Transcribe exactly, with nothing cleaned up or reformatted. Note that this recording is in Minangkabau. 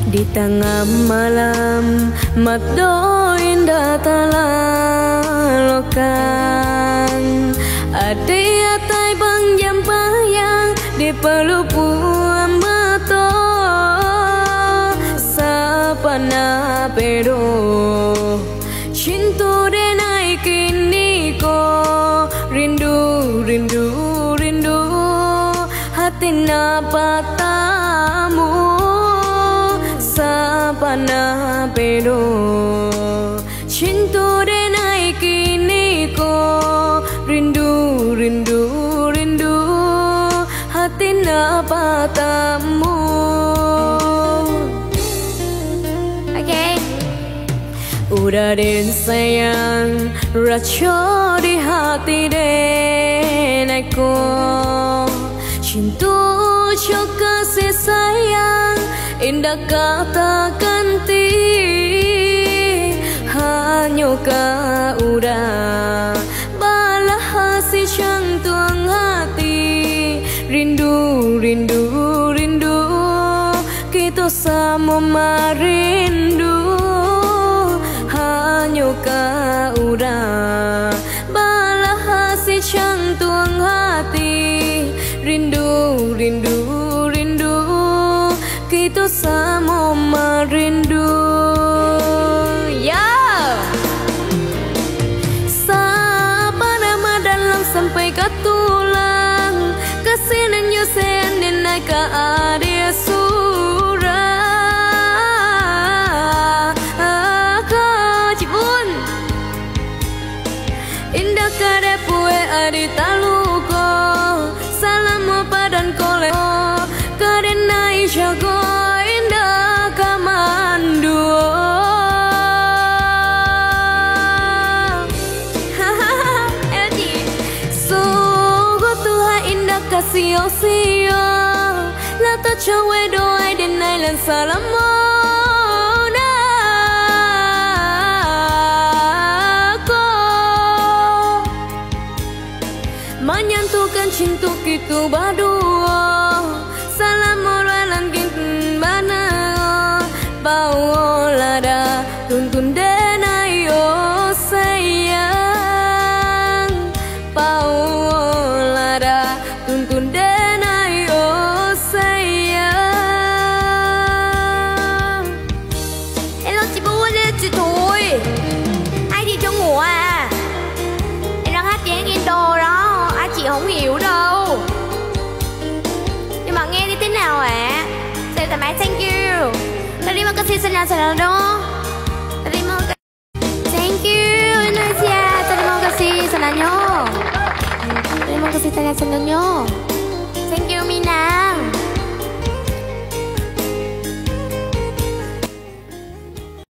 Di tangah malam, mato indak talalokan. Ati atai bang jampayang di palupuan mato. Sapana pedo cinto denai kini ko. Rindu, rindu, rindu. Hati nan patamu sapana pedo. Cinto denai kini ko. Rindu, rindu, rindu. Hati nan patamu. Oke. Uda den sayang, raco di hati den ai ko. Cinto jo kasih sayang, indak ka taganti. Hanyo ka uda balah asih jantuang hati. Rindu, rindu, rindu. Kito samo marindu, hanyo ka uda balah asih jantuang hati. Rindu, rindu, rindu, kito samo marindu. Yo! Sapana madalam sampai ka tulang, kasih nan nyo sayang den ai ka adie surang. Ko Cibun. Indak ka dek puek adi taluko, salamo padan koleko, ka den ai jago, indak ka manduo. L G. Sungguah Tuhan indak ka sio-sio, lah tacawek doa den ai nan salamo nako. Manyatukan cinto kito baduo, salamo bulan kito bana, paolah da tuntun den ai, oh sayang, paolah da tuntun den ai, oh sayang. Elok Cibun, elok Cibun. Ai di jong ua. Elok hati yang indah orang, aci hong hiu dau. Di mangai di tenau, eh. Saya tamai thank you. Terima kasih senang-senang dong. Terima kasih. Thank you, Indonesia. Terima kasih senangnyo. Terima kasih senang-senangnyo. Thank you, Mina.